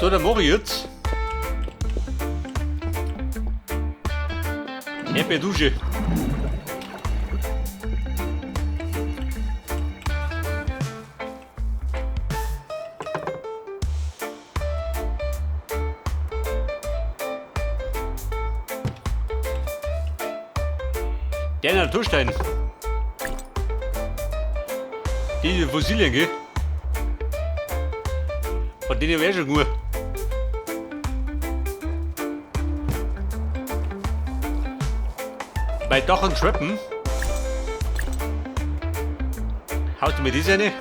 So, dann mach ich jetzt. Erdbeerdusche. Der Naturstein. Die Fossilien, gell? Von denen wär schon gut. Bei Dach und Treppen. Haust du mir das rein?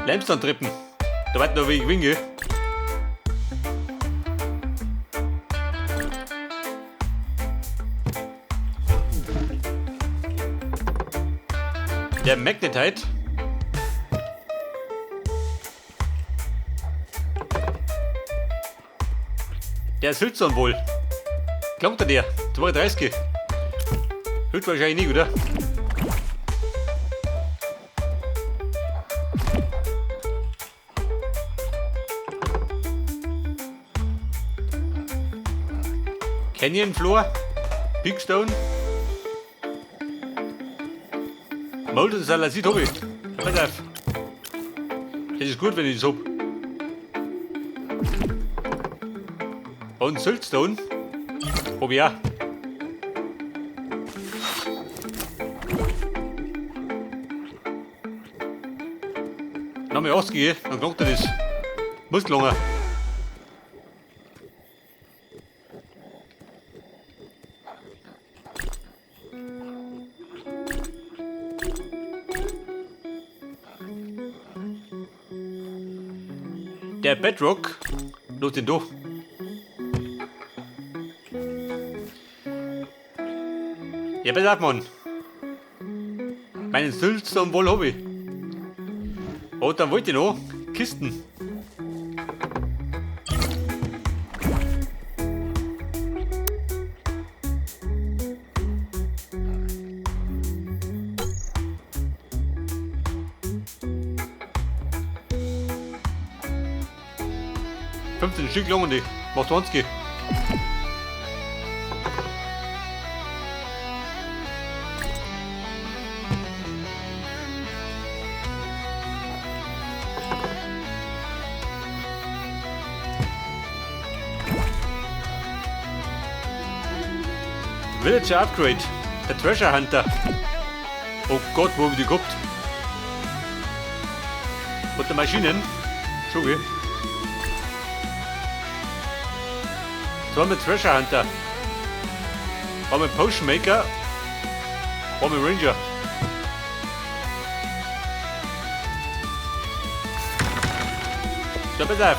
Limestone-Treppen. Da wird noch wenig gewinnen, gell? Der Magnetite. Der ist Hülzern wohl. Glaubt er der? 32. Hüllt wahrscheinlich nicht, oder? Canyon Floor, Big Stone, Molten Salazit hab ich. Pass auf. Das ist gut, wenn ich das hab. Und Siltstone hab ich auch. Noch mal 80, dann kommt er das. Muss gelangen. Der Bedrock, los den durch. Ja, pass auf, Mann. Meinen Siltstone wohl hab ich. Oh, dann wollte ich noch Kisten. 15 Stück langen die. Macht 20. Villager Upgrade. Der Treasure Hunter. Oh Gott, wo hab ich die gehabt? Und der Maschinen. Schon, gell? Zweimal Treasure Hunter. Einmal Potion Maker. Einmal Ranger. So, pass auf.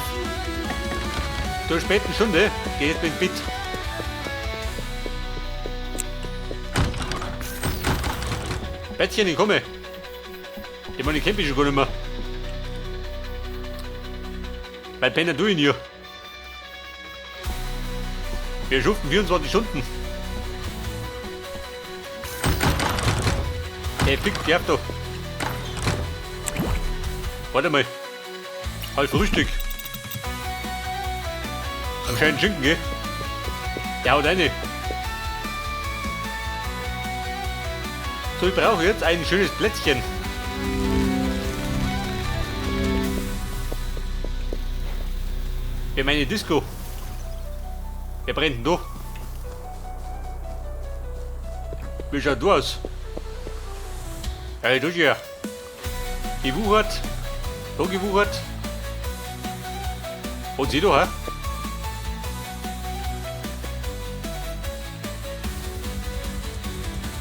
Zur späten Stunde geh jetzt mit Bit. Bettchen, ich komme. Ich meine, ich kenn mich schon gar nicht mehr. Weil Penner du ihn hier. Wir schuften 24 Stunden. Hey, fick die ab da. Warte mal. Halt Frühstück. Am schönen Schinken, gell? Der haut rein. So, ich brauche jetzt ein schönes Plätzchen. Für meine Disco. Wer brennt denn da? Wie schaut du aus? Ja, du ja. Gewuchert. Da gewuchert. Und sie da, hä?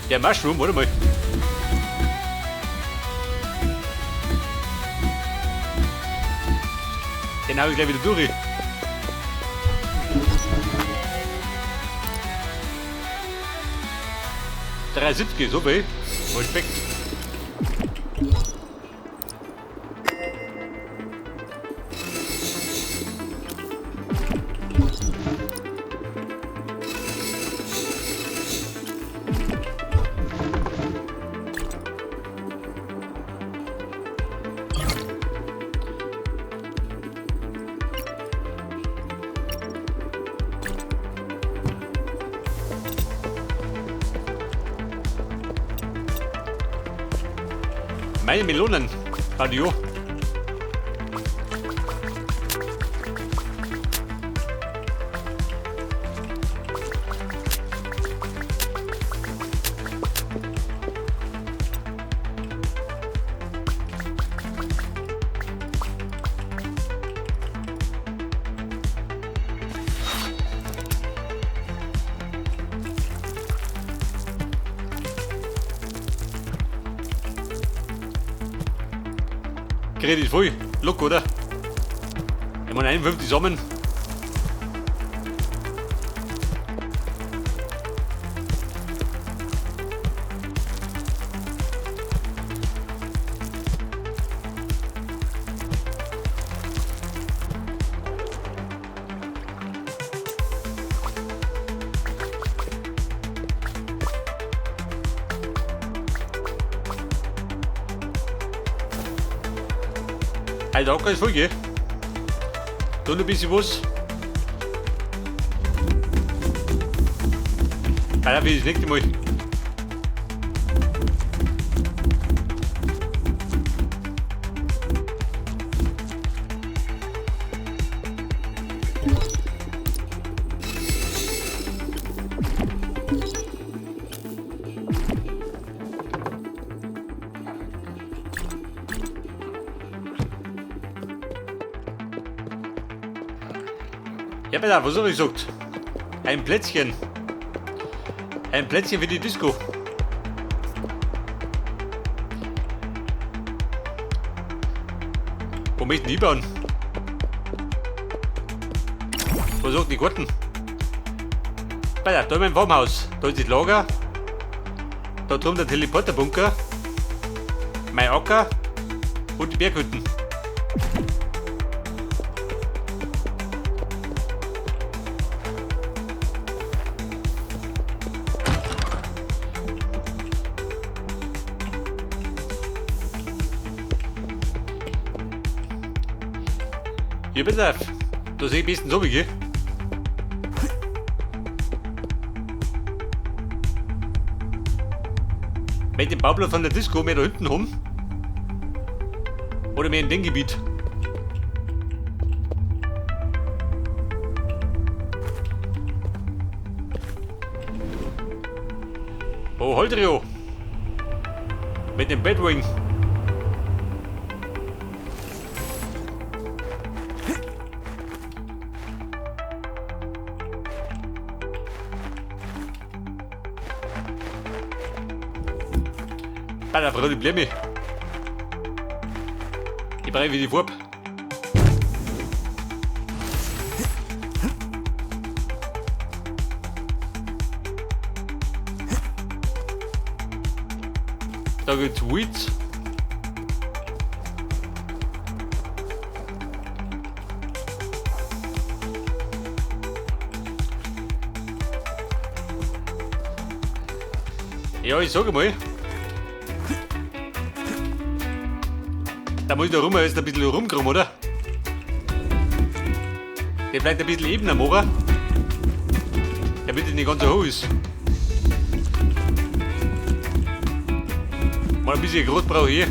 Der Mushroom, warte mal. Den hau ich gleich wieder durch. 3,70, so viel. Respekt. Meine Melonen. Baue ich an. Kredit voll, locker, oder? Ich meine 51 Samen. Alter, Acker ist voll, gell? Da noch ein bisschen was. Alter, wie das nächste Mal. Ja, pass auf, was hab ich gesagt? Ein Plätzchen. Ein Plätzchen für die Disco. Wo möchten die bauen? Was sagt die Garten? Pass auf, da in meinem Farmhaus. Da ist das Lager. Da drüben der Teleporterbunker. Mein Acker und die Berghütten. Hier, pass auf. Da sehe ich ein bisschen so wie, gell? Mit dem Bauplan von der Disco mehr da hinten rum. Oder mehr in dem Gebiet. Oh, Holdrio. Mit dem Batwing. Alter, brauche die Blämme. Ich brauche wie die Farbe. Da gibt's Weeds. Ja, ich sage mal. Da muss ich da rum, jetzt ein bisschen rumkommen, oder? Der bleibt ein bisschen ebener machen, damit es nicht ganz so hoch ist. Mal ein bisschen groß brauche ich hier.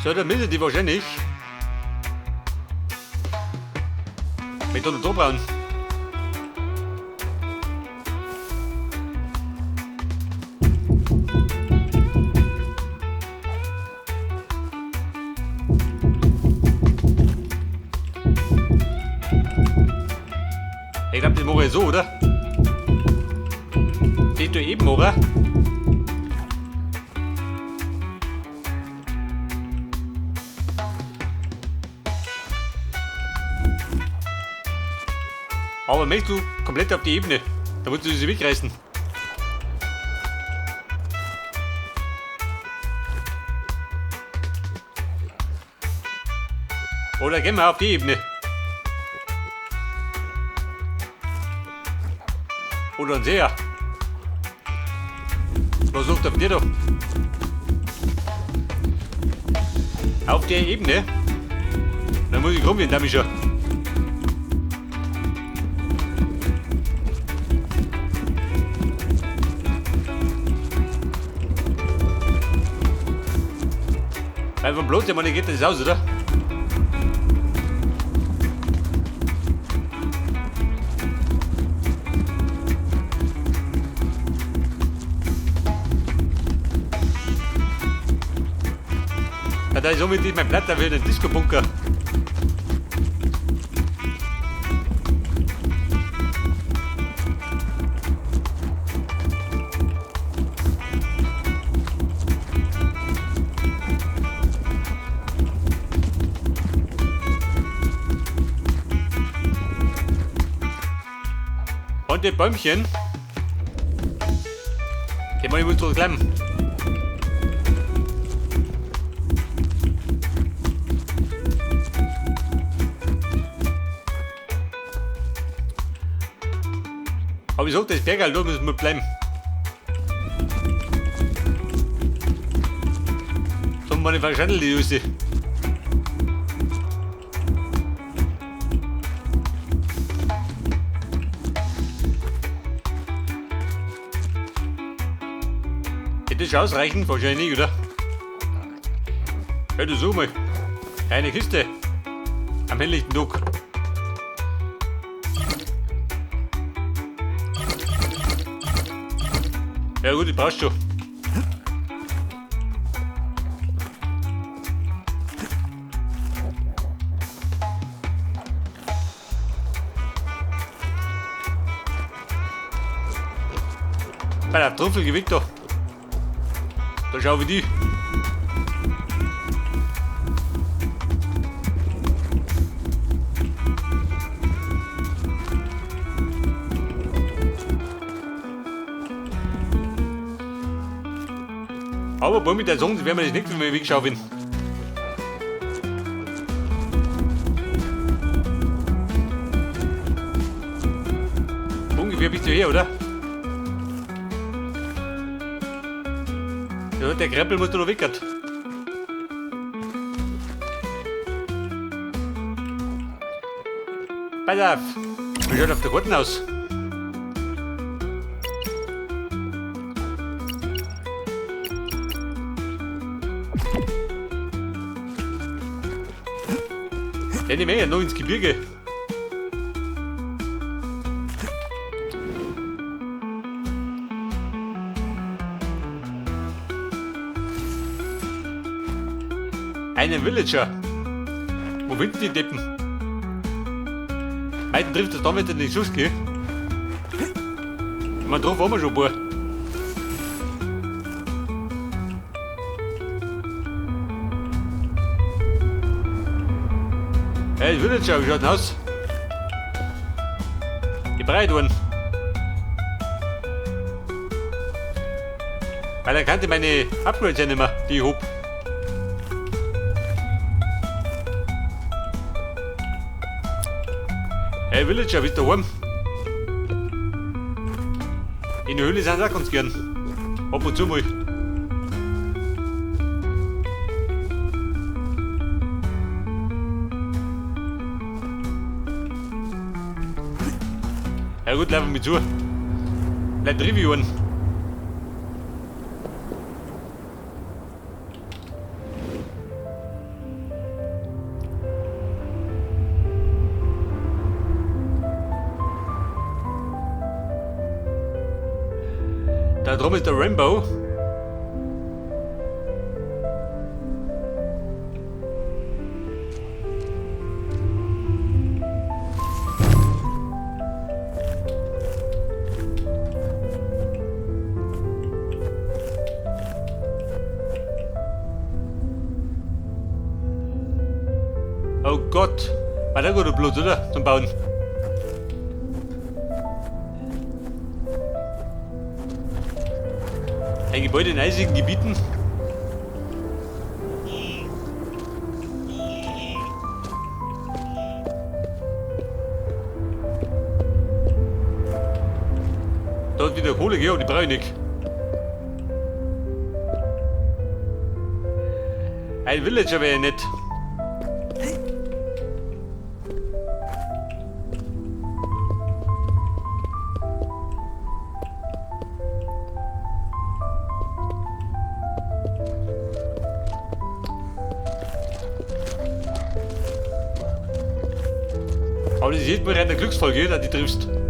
So, da müssen die wahrscheinlich mit unten bauen. Ich glaube, das mache ich so, oder? Das tue ich eben, oder? Aber möchtest du komplett auf die Ebene, da musst du sie wegreißen. Oder gehen wir auf die Ebene? Oder ein Seher. Was sucht auf dir da? Auf der Ebene? Dann muss ich rumgehen, da mich schon. Weil vom Bloß, meine, geht das aus, oder? Ja, da ist unbedingt mein Platz für den Disco-Bunker. Und die Bäumchen, die muss ich wohl klemmen. Aber ich sag, das Bergerl da müssen wir bleiben. So meine verschandel die Jüsse. Hätte das ausreichen? Wahrscheinlich nicht, oder? Hör du so mal. Eine Kiste. Am helllichten Tag. Ja gut, die brauchst du. Bei der Trüffel gewinnt da. Da schau wie die. Aber bei mit der Song, werden wir das nicht, wenn wir wegschauen. Ungefähr bist du her, oder? Ja, der Krempel muss da noch weg. Pass auf! Wie schaut auf der Karten aus? Ja, nicht mehr, noch ins Gebirge. Einen Villager. Wo finden die Deppen? Heute trifft das damit nicht Schuss, gell? Ich meine, drauf haben wir schon ein paar. Hey, Villager, wie schaut denn aus? Die Breit einen. Weil er kannte meine Upgrades ja nicht mehr, die ich hab. Hey Villager, bist du daheim? In der Höhle sind sie auch ganz gern. Ab und zu mal. Ja gut, laufen wir zu. Bleib drin wie einen. Da drum ist der Rainbow. Oh Gott, war der gute Blut, oder? Zum Bauen. Ein Gebäude in eisigen Gebieten. noch Kohle geben, aber die brauche ich nicht. Ein Villager wäre nett. Aber das ist jedes Mal eine Glücksfolge, dass die triffst.